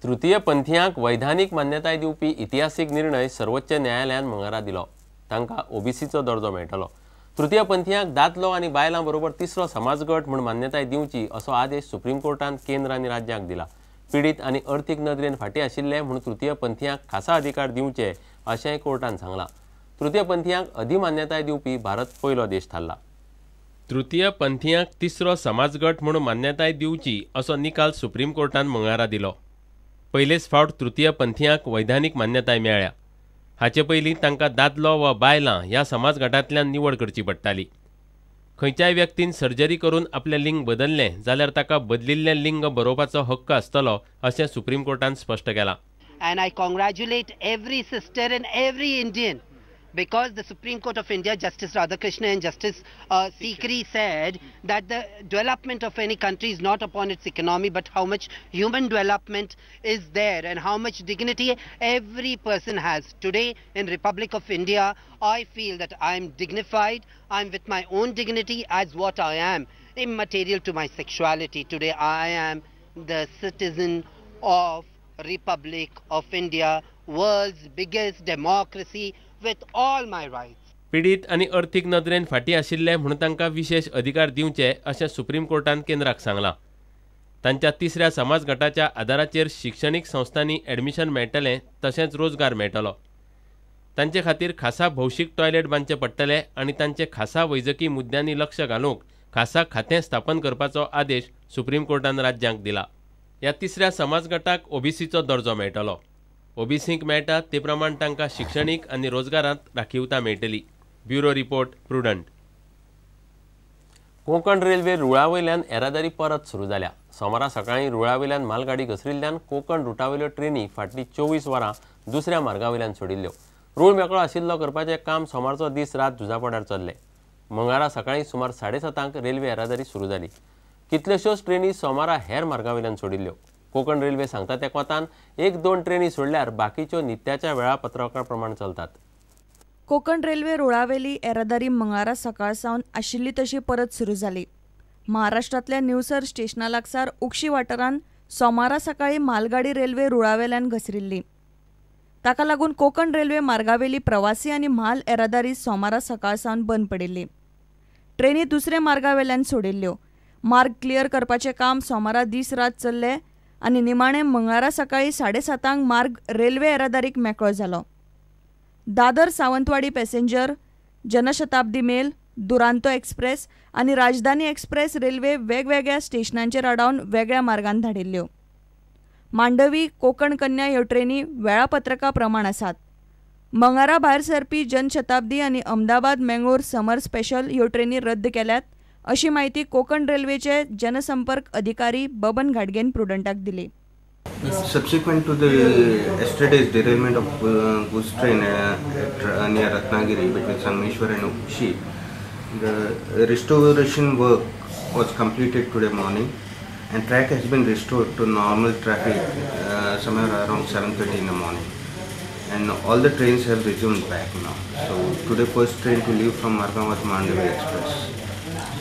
तृतीय पंथीयांक वैधानीक मान्यताय दिवपी इतिहासीक निर्णय सर्वोच्च न्यायालयान मंगळारा दिलो. तांकां ओबीसीचो दर्जो मेळटलो. तृतीय पंथीयांक दादलो आनी बायलां बरोबर तिसरो समाजगट म्हूण मान्यताय दिवची असो आदेश सुप्रीम कोर्टान केंद्र आनी राज्यांक दिला. पिडीत आनी अर्थीक नदरेन फाटीं आशिल्ले म्हूण तृतीय पंथीयांक खासा अधिकार दिवचे अशेंय कोर्टान सांगलां. तृतीय पंथीयांक अधिमान्यताय दिवपी भारत पयलो देश थारला. तृतीय पंथीयांक तिसरो समाजगट म्हूण मान्यताय दिवची असो निकाल सुप्रीम कोर्टान मंगळारा दिलो. पयलेच फावट तृतीय पंथीयांक वैधानीक मान्यताय मेळ्ळ्या. हाचे पयलीं तांकां दादलो वा बायलां ह्या समाजगटांतल्यान निवड करची पडटाली. खंयच्याय व्यक्तीन सर्जरी करून आपलें लिंग बदललें जाल्यार ताका बदलिल्लें लिंग बरोवपाचो हक्क आसतलो अशें सुप्रीम कोर्टान स्पश्ट केलां. And I congratulate every sister and every Indian because the Supreme Court of India, Justice Radhakrishna and Justice Sikri said that the development of any country is not upon its economy but how much human development is there and how much dignity every person has. Today in Republic of India, I feel that I am dignified, I am with my own dignity as what I am, immaterial to my sexuality. Today I am the citizen of Republic of India, world's biggest democracy with all my rights. पिडीत आनी अर्थीक नदरेन फाटीं आशिल्ले म्हूण तांकां विशेश अधिकार दिवचे अशें सुप्रीम कोर्टान केंद्राक सांगलां. तांच्या तिसऱ्या समाज गटाच्या आदाराचेर शिक्षणीक संस्थांनी एडमिशन मेळटलें तशेंच रोजगार मेळटलो. तांचे खातीर खासा भौशीक टॉयलेट बांदचे पडटले आनी तांचे खासा वैजकी मुद्द्यांनी लक्ष घालूंक खासा खातें स्थापन करपाचो आदेश सुप्रीम कोर्टान राज्यांक दिला. ह्या तिसऱ्या समाज गटाक ओबीसीचो दर्जो मेळटलो. ओबीसींक मेळटा ते प्रमाण तांकां शिक्षणीक आनी रोजगारांत राखीवता मेळटली. Bureau report, Prudent. Konkan Railway रुळावयल्यान येरादारी परत सुरू जाल्या. सोमारा सकाळीं रुळावयल्यान मालगाडी घसरिल्ल्यान कोंकण रुटावयल्यो ट्रेनी फाटलीं 24 वरां दुसऱ्या मार्गावयल्यान सोडिल्ल्यो. रूळ मेकळो आशिल्लो करपाचें काम सोमारचो दीस रात झुजापड्यार चल्लें. मंगळारा सकाळीं सुमार 7:30 रेल्वे येरादारी सुरू जाली. कितल्योश्योच ट्रेनी सोमारा हेर मार्गावयल्यान सोडिल्ल्यो. कोंकण रेल्वे सांगता त्या कोतान 1-2 ट्रेनी सोडल्यार बाकीच्यो नित्याच्या वेळापत्रका प्रमाण चलतात. कोंकण रेल्वे रुळावेली येरादारी मंगळारा सकाळ सावन आशिल्ली तशी परत सुरू जाली. महाराष्ट्रांतल्या निवसर स्टेशना लागसार उक्षी वाठारांत सोमारा सकाळीं मालगाडी रेल्वे रुळावेल्यान घसरिल्ली. ताका लागून कोंकण रेल्वे मार्गावेली प्रवासी आनी म्हाल येरादारी सोमारा सकाळ सावन बंद पडिल्ली. ट्रेनी दुसऱ्या मार्गावेल्यान सोडिल्ल्यो. मार्ग क्लियर करपाचें काम सोमारा दीस रात चल्लें आनी निमाणें मंगळारा सकाळीं 7:30 मार्ग रेल्वे येरादारीक मेकळो जालो. Dadar Sawantwadi passenger, Janshatabdi mail, Duronto express आनी राजधानी एक्सप्रेस रेल्वे वेगवेगळ्या स्टेशनांचेर आडावन वेगळ्या मार्गान धाडिल्ल्यो. मांडवी, कोंकण कन्या ह्यो ट्रेनी वेळापत्रका प्रमाण आसात. मंगळारा भायर सरपी जनशताब्दी आनी अहमदाबाद मेंगळूर समर स्पेशल ह्यो ट्रेनी रद्द केल्यात अशी माहिती कोंकण रेल्वेचे जनसंपर्क अधिकारी बबन घाटगेन प्रुडंटाक दिली. Subsequent to the yesterday's derailment of goods train near Ratnagiri between Sangameshwar and Ukshi, the restoration work was completed today morning and track has been restored to normal traffic somewhere around 7:30 in the morning, and all the trains have resumed back now. So today first train to leave from Margao was Mandavi Express.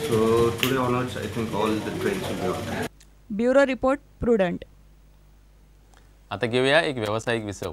So today onwards I think all the trains will be on track. Bureau report, Prudent. आता घेऊया एक व्यावसायिक विसव.